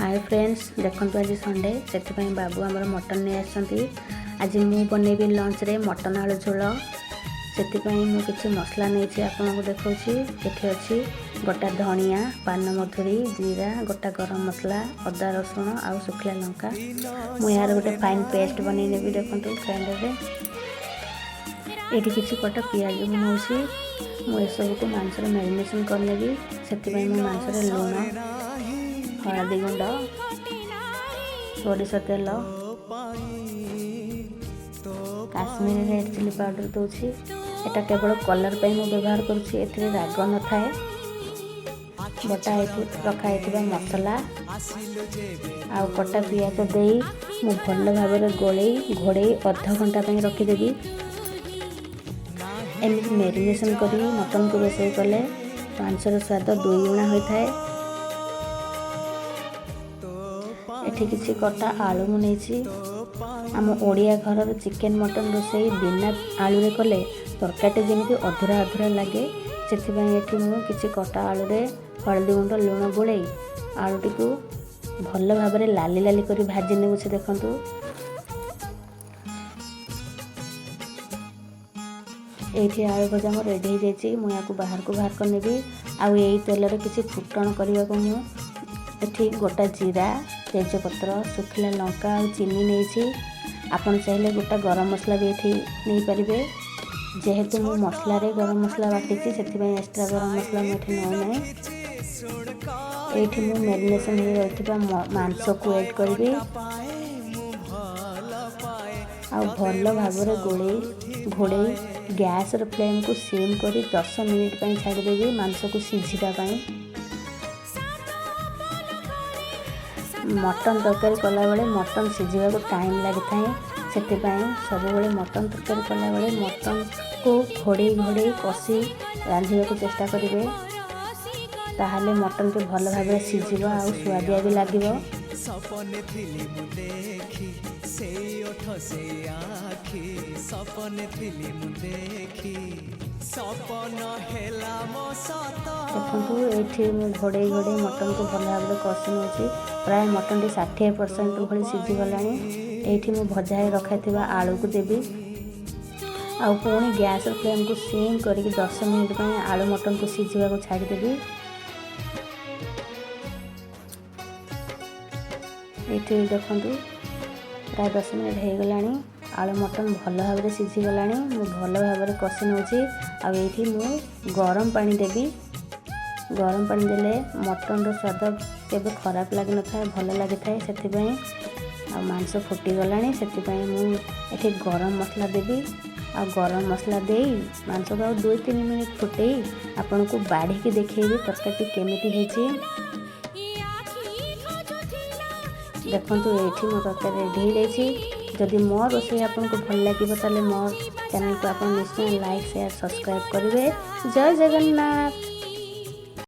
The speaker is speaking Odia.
ହାଏ ଫ୍ରେଣ୍ଡସ୍, ଦେଖନ୍ତୁ ଆଜି ସଣ୍ଡେ, ସେଥିପାଇଁ ବାବୁ ଆମର ମଟନ୍ ନେଇ ଆସିଛନ୍ତି। ଆଜି ମୁଁ ବନେଇବି ଲଞ୍ଚରେ ମଟନ୍ ଆଳୁ ଝୋଳ। ସେଥିପାଇଁ ମୁଁ କିଛି ମସଲା ନେଇଛି, ଆପଣଙ୍କୁ ଦେଖାଉଛି। ଏଠି ଅଛି ଗୋଟା ଧଣିଆ, ପାନମଧୁରୀ, ଜିରା, ଗୋଟା ଗରମ ମସଲା, ଅଦା ରସୁଣ ଆଉ ଶୁଖିଲା ଲଙ୍କା। ମୁଁ ଏହାର ଗୋଟେ ଫାଇନ୍ ପେଷ୍ଟ ବନେଇ ନେବି। ଦେଖନ୍ତୁ, ଗ୍ରାଇଣ୍ଡରରେ ଏଇଠି କିଛି କଟା ପିଆଜ ମୁଁ ନେଉଛି। ମୁଁ ଏସବୁକୁ ମାଂସରେ ମ୍ୟାରିନେସନ୍ କରିନେବି। ସେଥିପାଇଁ ମୁଁ ମାଂସରେ ଲୁଣ, ହଳଦୀ ଗୁଣ୍ଡ, ସୋରିଷ ତେଲ, କାଶ୍ମୀରୀ ରେଡ଼୍ ଚିଲି ପାଉଡ଼ର ଦେଉଛି। ଏଟା କେବଳ କଲର୍ ପାଇଁ ମୁଁ ବ୍ୟବହାର କରୁଛି, ଏଥିରେ ରାଗ ନଥାଏ। ବଟା ହେଇଥି ରଖା ହେଇଥିବା ମସଲା ଆଉ କଟା ପିଆଜ ଦେଇ ମୁଁ ଭଲ ଭାବରେ ଗୋଳେଇ ଘୋଡ଼େଇ ଅଧ ଘଣ୍ଟା ପାଇଁ ରଖିଦେବି। ଏମିତି ମେରିନେସନ୍ କରି ମଟନକୁ ରୋଷେଇ କଲେ ମାଂସର ସ୍ୱାଦ ଦୁଇଗୁଣା ହୋଇଥାଏ। ଏଠି କିଛି କଟା ଆଳୁ ମୁଁ ନେଇଛି। ଆମ ଓଡ଼ିଆ ଘରର ଚିକେନ୍ ମଟନ୍ ରୋଷେଇ ବିନା ଆଳୁରେ କଲେ ତରକାରୀଟା ଯେମିତି ଅଧୁରା ଅଧୁରା ଲାଗେ। ସେଥିପାଇଁ ଏଠି ମୁଁ କିଛି କଟା ଆଳୁରେ ହଳଦୀ ଗୁଣ୍ଡ, ଲୁଣ ଗୋଳେଇ ଆଳୁଟିକୁ ଭଲ ଭାବରେ ଲାଲି ଲାଲି କରି ଭାଜି ନେଉଛି। ଦେଖନ୍ତୁ, ଏଇଠି ଆଳୁ ଭଜା ମୋର ରେଡ଼ି ହେଇଯାଇଛି। ମୁଁ ଏହାକୁ ବାହାରକୁ ବାହାର କରିନେବି। ଆଉ ଏଇ ତେଲରେ କିଛି ଫୁଟଣ କରିବାକୁ ମୁଁ ଏଠି ଗୋଟା ଜିରା, ତେଜପତ୍ର, ଶୁଖିଲା ଲଙ୍କା ଆଉ ଚିନି ନେଇଛି। ଆପଣ ଚାହିଁଲେ ଗୋଟା ଗରମ ମସଲା ବି ଏଠି ନେଇପାରିବେ। ଯେହେତୁ ମୁଁ ମସଲାରେ ଗରମ ମସଲା ବାଟିଛି, ସେଥିପାଇଁ ଏକ୍ସଟ୍ରା ଗରମ ମସଲା ମୁଁ ଏଠି ନେଉନାହିଁ। ଏଇଠି ମୁଁ ମ୍ୟାରିନେସନ୍ ହେଇ ରହିଥିବା ମାଂସକୁ ଏଡ଼୍ କରିବି ଆଉ ଭଲ ଭାବରେ ଗୋଳେଇ ଘୋଡ଼େଇ ଗ୍ୟାସ୍ର ଫ୍ଲେମ୍କୁ ସିମ୍ କରି 10 ମିନିଟ୍ ପାଇଁ ଛାଡ଼ିଦେବି ମାଂସକୁ ସିଝିବା ପାଇଁ। ମଟନ୍ ତରକାରୀ କଲାବେଳେ ମଟନ୍ ସିଝିବାକୁ ଟାଇମ୍ ଲାଗିଥାଏ। ସେଥିପାଇଁ ସବୁବେଳେ ମଟନ୍ ତରକାରୀ କଲାବେଳେ ମଟନ୍କୁ ଘୋଡ଼େଇ ଘୋଡ଼େଇ କଷି ରାନ୍ଧିବାକୁ ଚେଷ୍ଟା କରିବେ। ତାହେଲେ ମଟନ୍ଟି ଭଲ ଭାବରେ ସିଝିବ ଆଉ ସୁଆଦିଆ ବି ଲାଗିବ। ସପନେ ଥିଲି ମୁଁ ଦେଖି ସେଇ ଓଠ, ସେଇ ଆଖି। ସପନେ ଥିଲି ମୁଁ ଦେଖି, ସପନ ହେଲା ମୋ ସତ। ଦେଖନ୍ତୁ, ଏଇଠି ମୁଁ ଘୋଡ଼େଇ ଘୋଡ଼େଇ ମଟନ୍କୁ ଭଲ ଭାବରେ କଷି ନେଉଛି। ପ୍ରାୟ ମଟନ୍ଟି 60% ଭଳି ସିଝିଗଲାଣି। ଏଇଠି ମୁଁ ଭଜା ହେଇ ରଖାଇଥିବା ଆଳୁକୁ ଦେବି ଆଉ ପୁଣି ଗ୍ୟାସ୍ର ଫ୍ଲେମ୍କୁ ସିମ୍ କରିକି 10 ମିନିଟ୍ ପାଇଁ ଆଳୁ ମଟନ୍କୁ ସିଝିବାକୁ ଛାଡ଼ିଦେବି। ଏଇଠି ଦେଖନ୍ତୁ, ପ୍ରାୟ 10 ମିନିଟ୍ ହେଇଗଲାଣି। ଆଳୁ ମଟନ୍ ଭଲ ଭାବରେ ସିଝିଗଲାଣି। ମୁଁ ଭଲ ଭାବରେ କଷି ନେଉଛି ଆଉ ଏଇଠି ମୁଁ ଗରମ ପାଣି ଦେବି। ଗରମ ପାଣି ଦେଲେ ମଟନ୍ର ସ୍ୱାଦ କେବେ ଖରାପ ଲାଗିନଥାଏ, ଭଲ ଲାଗିଥାଏ ସେଥିପାଇଁ। ଆଉ ମାଂସ ଫୁଟିଗଲାଣି, ସେଥିପାଇଁ ମୁଁ ଏଠି ଗରମ ମସଲା ଦେବି। ଆଉ ଗରମ ମସଲା ଦେଇ ମାଂସକୁ ଆଉ 2-3 ମିନିଟ୍ ଫୁଟେଇ ଆପଣଙ୍କୁ ବାଢ଼ିକି ଦେଖେଇବି ତରକାରୀଟି କେମିତି ହେଇଛି। ଦେଖନ୍ତୁ, ଏଇଠି ମୋ ତରକାରୀ ରେଡ଼ି ହେଇଯାଇଛି। ଯଦି ମୋ ରୋଷେଇ ଆପଣଙ୍କୁ ଭଲ ଲାଗିବ, ତାହେଲେ ମୋ ଚ୍ୟାନେଲକୁ ଆପଣ ନିଶ୍ଚୟ ଲାଇକ୍, ସେୟାର, ସବସ୍କ୍ରାଇବ୍ କରିବେ। ଜୟ ଜଗନ୍ନାଥ।